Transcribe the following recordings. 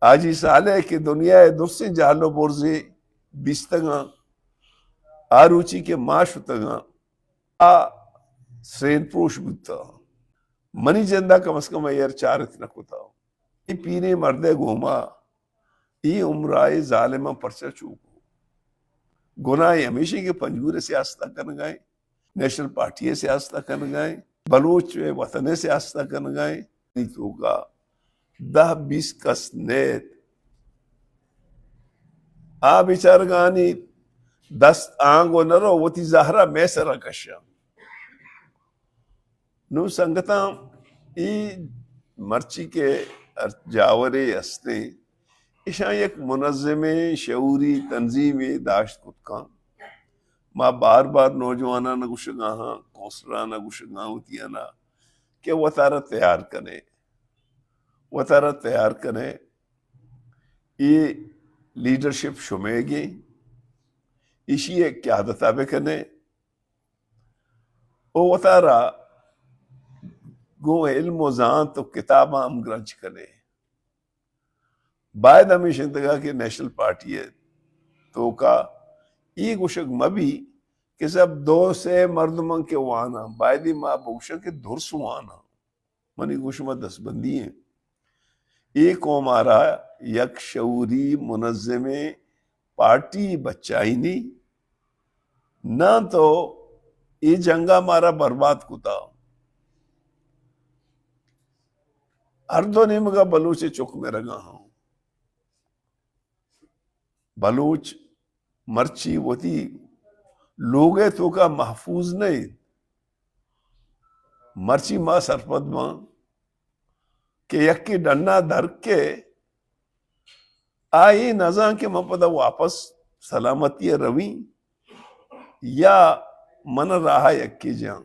حاجی صالح کہ دنیا ء درسیں جہل و برزے بیستگاں، آ روچی کہ ما شتگاں، آ سرین پروش بوتا۔ منی جندا کم از کم ایر چارت نہ کتا۔ اے پیریں مردے گوما اے عمرا اے ظالماں پرچا چوکو؟ گناہ ہمیشی کہ پنجگور سیاست کنگائیں، نیشنل پارٹی سیاست کنگائیں، بلوچ وطن سیاست کنگائیں۔ نی توکا دہ بیس کس نیت۔ آ بیچارگانی دست آنگو نہ رو، وتی زہرا مئے سرا کشاں۔ نوں سنگتاں، اے مرچی کہ ہر جاورے ہستیں، ایشاں یک منظمیں شعوری تنظیمے داشت کت کن۔ ما بار بار نوجواناں گوشگا ہاں، کونسلراں گوشگا ہاں وتی انا کہ وتارا تیار کنے، وتارا تیار کنے۔ اے لیڈرشپ شمیگیں، ایشی ء قیادتا بکنے۔ او وتارا گوں علم و زانت و کتاباں ہمگرنچ کنے۔ باید ہمیش انتگا کہ نیشنل پارٹی ء توکا اے گوشگ مہ بی کہ سب دو سے مردماں کہ واناں، بایدی ما بگوشاں کہ درس واناں۔ منی گوں شما دستبندی ایں۔ اے قوم ء را یک شعوری منظمیں پارٹی بچائینی، ناں تو اے جنگ ء مارا برباد کتا۔ ہر دو نیمگ ء بلوچ ء چک مرگا ہاں۔ بلوچ مرچی وتی لوگ ء توکا محفوظ نہ انت۔ مرچی ما سرپد باں کہ یکے ڈنا در کے، آ اے نزان کہ من پدا واپس سلامتی ء رویں یا من راہ یکے جاں۔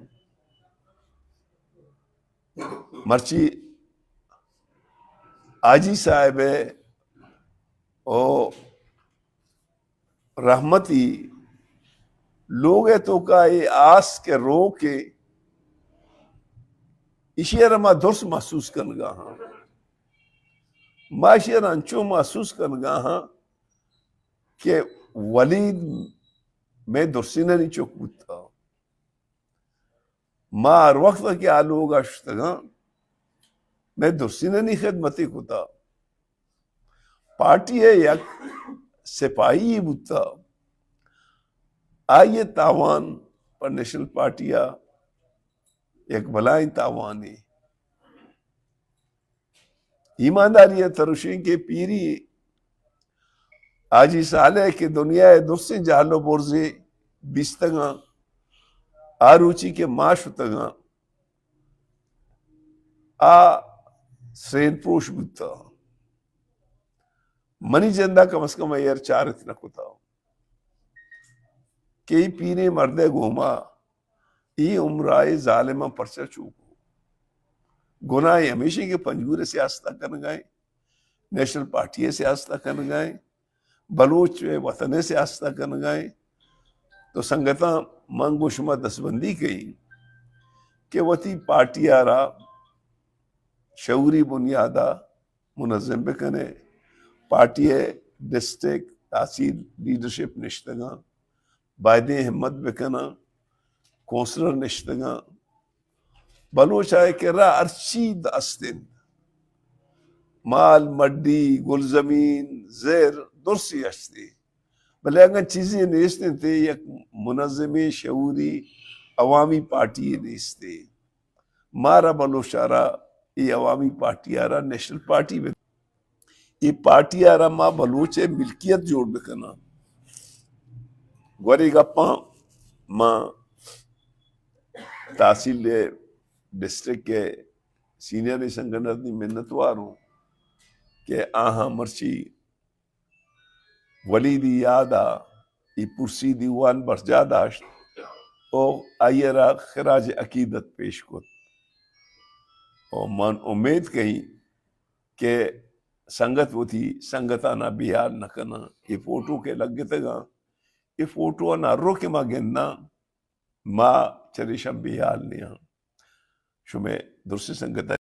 مرچی حاجی صاحب ء او رحمتی لوگ ء توکا اے آس کہ روک ء ایشی ء را ما درست محسوس کنگا ہاں۔ ما ایشی ء را انچو محسوس کنگا ہاں کہ ولید مئے درسینانی چک بوتا۔ ما ہر وقت کہ آ لوگ ء شتگاں، مئے درسینانی خدمتے کتا۔ پارٹی ء یک سپاہی بوتا۔ آئی ء تاوان پر نیشنل پارٹی ء یک بلائیں تاوانے۔ ایمانداری ء ترشیں کہ پیری حاجی صالح کہ دنیا ء درسیں جہل و برزے بیستگاں، آ روچی کہ ما شتگاں، آ سرین پروش بوتا۔ منی جندا کم از کم ایر چارت نہ کتا کہ اے پیریں مردے گوما اے عمرا اے ظالماں پرچا چوکو؟ گناہ ہمیشیں کہ پنجگور سیاست کنگائیں، نیشنل پارٹی سیاست کنگائیں، بلوچ وطن سیاست کنگائیں۔ تو سنگتاں، من گوں شما دستبندی کئیں کہ وتی پارٹی ء را شعوری بنیاد ء منظم بکنے۔ پارٹی ء ڈسٹرکٹ، تحصیل لیڈرشپ نشتگاں، بایدیں ہمت بکناں۔ کونسلر نشتگاں، بلوچ ء کرا ہرچی است انت، مال، مڈی، گلزمین، زر، درسی ہستی، بلے اگاں چیزے نیست انت، یک منظمیں شعوری عوامی پارٹی نیستی۔ مارا بلوچ ء را اے عوامی پارٹی ء را نیشنل پارٹی بہ، اے پارٹی ء را ما بلوچ ء ملکیت جوڑ بکناں۔ گوری گپاں ما تحصیل ء ڈسٹرکٹ ء سینئر سنگت ء منتوار اوں کہ آہاں مرچی ولیدی یاد ء اے پرسی دیوان برجاہ داشت و آئی ء را خراج عقیدت پیش کت و من امیت کئیں کہ سنگت وتی سنگتانا بیال نہ کناں۔ اے فوٹو کہ لگتگاں، اے فوٹو آنا ہر رو کہ ما گنداں، ما چریشاں بیال نیاں۔ شمئے درسیں سنگت